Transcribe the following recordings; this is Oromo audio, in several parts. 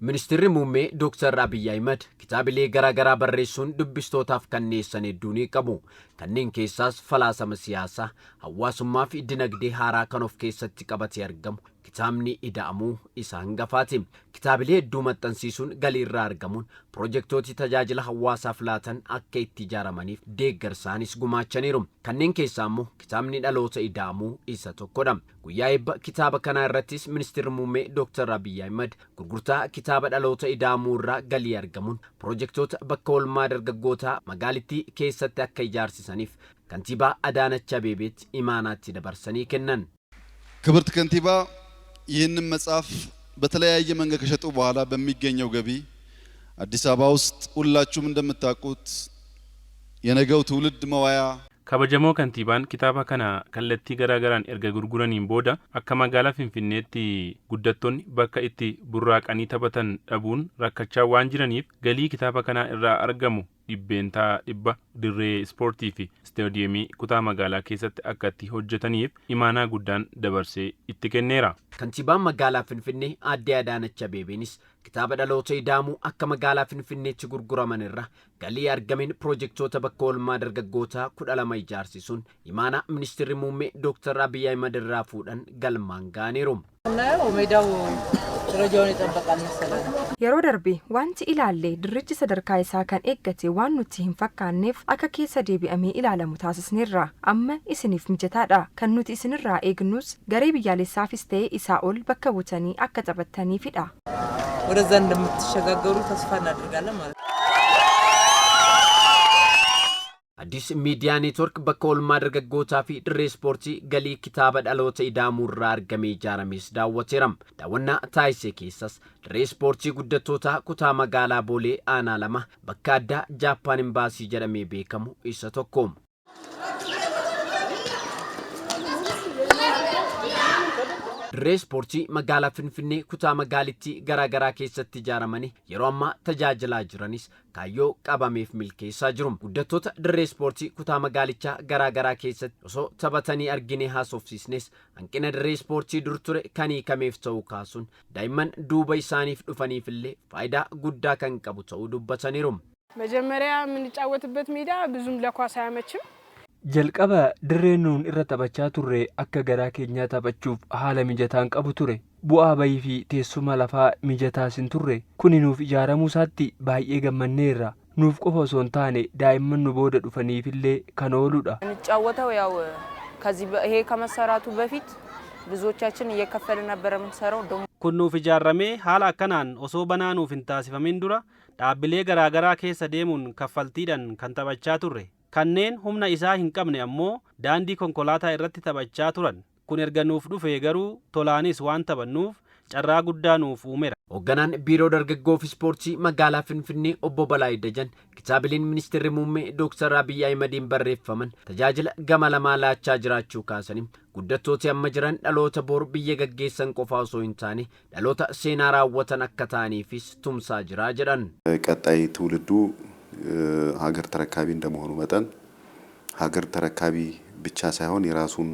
Ministirri Muummee Dooktar Abiy Ahimad kitaabilee garaagaraa barreessuun dubbistootaaf kan dhiyeessan hedduu ni qabu. Kanneen keessaas falaasama siyaasaa, hawaasummaa fi dinagdee haaraa kan of keessatti qabatee argamu kitaabni Ida'amuu isa hangafaati. Kitaabilee hedduu maxxansiisuun galii irraa argamuun pirojektooti tajaajila hawaasaaf laatan akka itti ijaaramaniif deeggarsaanis gumaachaniiru. Kanneen keessaa immoo kitaabni Dhaloota Ida'amuu isa tokkodha. Guyyaa eebba kitaaba kanaa irrattis Ministirri Muummee Dooktar Abiy Ahimad gurgurtaa kitaaba Dhaloota Ida'amuu irraa galii argamuun pirojektoota bakka oolmaa dargaggootaa magaalittii keessatti akka ijaarsisaniif Kantiibaa Adaanach Abeebeetti imaanaatti dabarsanii kennan. ክብርት ከንቲባ ይህንን መጽሐፍ በተለያየ መንገድ ከሸጡ በኋላ በሚገኘው ገቢ አዲስ አበባ ውስጥ ሁላችሁም እንደምታውቁት የነገው ትውልድ መዋያ Kabajamoo Kantiibaan kitaaba kana kallattii garaagaraan erga gurguraniin booda akka magaalaa Finfinneetti guddattoonni bakka itti burraaqanii taphatan dhabuun rakkachaa waan jiraniif galii kitaaba kanaa irraa argamu 100% dirree ispoortii fi istaadiyeemii kutaa magaalaa keessatti akka itti hojjetaniif imaanaa guddaan dabarsee itti kenneera. Kantiibaan magaalaa Finfinnee Aadde Adaanach Abeebeenis kitaaba Dhaloota Ida'amuu akka magaalaa Finfinneetti gurguraman irra galii argameen pirojektoota bakka oolmaa dargaggootaa 12 ijaarsisuun imaanaa Ministirri Muummee Dooktar Abiy Ahimad irraa fuudhan galmaan ga'aniiru. ስናየው ሜዳው ደረጃውን የጠበቀ አልመሰለንም። Yeroo darbe wanti ilaalle dirrichi sadarkaa isaa kan eeggate waan nutti hin fakkaanneef akka keessa deebi'amee ilaalamu taasisneerra. Amma isiniif mijataadha. Kan nuti isinirraa eegnus garee biyyaalessaafis ta'e isaa ol bakka buutanii akka taphattaniifidha. ወደዛ እንደምትሸጋገሩ ተስፋ እናደርጋለን ማለት ነው። Addis Miidiyaa Neetwork bakka oolmaa dargaggootaa fi dirree ispoortii galii kitaaba Dhaloota Ida'amuu irraa argamee ijaarames daawwateera. Daawwannaa taasise keessas dirree ispoortii guddattootaa kutaa magaalaa Boolee aanaa 2 bakka addaa Jaappaan Imbaasii jedhamee beekamu isa tokko. Dirree ispoortii magaalaa Finfinnee kutaa magaalittii garaagaraa keessatti ijaaramanii yeroo ammaa tajaajilaa jiranis kaayyoo qabameef milkeessaa jiru. Guddattoota dirree ispoortii kutaa magaalichaa garaagaraa keessatti osoo taphatanii arginee haasofsiisnes hanqina dirree ispoortii dur ture kan hiikameef ta'uu kaasuun daa'imman duuba isaaniif dhufaniifillee faayidaa guddaa kan qabu ta'uu dubbataniiru. መጀመሪያ የምንጫወትበት ሜዳ ብዙም ለኳስ አያመችም። Jalqaba dirreen nuun irra taphachaa turre akka garaa keenyaa taphachuuf haala mijataa hin qabu ture. Bu'aa bayii fi teessuma lafaa mijataas hin turre. Kuni nuuf ijaaramuusaatti baay'ee gammanneerra. Nuuf qofa osoo hin taane daa'imman nu booda dhufaniifillee kan ooludha. የምንጫወተው ያው ከዚህ ይሄ ከመሰራቱ በፊት ብዙዎቻችን እየከፈልን ነበር የምንሰራው። ደግሞ Kun nuuf ijaarramee haala akkanaan osoo banaa nuuf hin taasifamin dura dhaabbilee garaagaraa keessa deemuun kaffaltiidhaan kan taphachaa turre. Kanneen humna isaa hin qabne ammoo daandii konkolaataa irratti taphachaa turan. Kun erga nuuf dhufee garuu tolaanis waan taphannuuf carraa guddaa nuuf uumera. Hoogganaan Biiroo Dargaggoo fi Ispoortii Magaalaa Finfinnee Obbo Balaay Dajan kitaabileen Ministeerri Muummee Dooktar Abiyyi Ahimadiin barreeffaman tajaajila gama lamaa laachaa jiraachuu kaasanii guddattooti amma jiran dhaloota bor biyya gaggeessan qofaa osoo hin taane dhaloota seenaa raawwatan akka ta'aniifis tumsaa jira jedhan. ቀጣይ ትውልዱ ሀገር ተረካቢ እንደመሆኑ መጠን ሀገር ተረካቢ ብቻ ሳይሆን የራሱን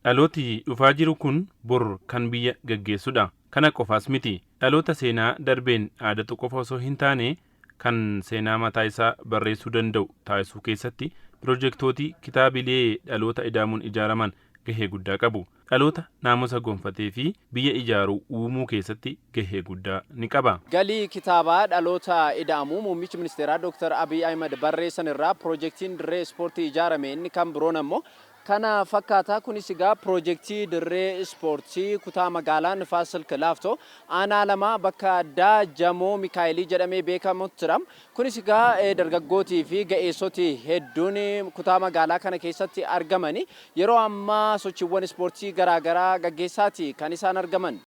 Dhalooti dhufaa jiru kun bor kan biyya gaggeessudha. Kana qofaas miti. Dhaloota seenaa darbeen dhaadatu qofa osoo hin taane kan seenaa mataa isaa barreessuu danda'u taasisuu keessatti pirojektooti kitaabilee Dhaloota Ida'amuun ijaaraman gahee guddaa qabu. Dhaloota naamusa gonfatee fi biyya ijaaru uumuu keessatti gahee guddaa ni qaba. Galii kitaabaa Dhaloota Ida'amuu Muummichi Ministeeraa Dooktar Abiy Ahimad barreessan irraa pirojektiin dirree ispoortii ijaarame inni kan biroon ammoo kana fakkaata. Kunis egaa pirojektii dirree ispoortii kutaa magaalaa Nifaas Silk Laaftoo aanaa 2 bakka addaa Jamoo Mikaayilii jedhamee beekamuttidha. Kunis egaa dargaggootii fi ga'eessoti hedduun kutaa magaalaa kana keessatti argamani yeroo ammaa sochiiwwan ispoortii garaagaraa gaggeessaati kan isaan argaman.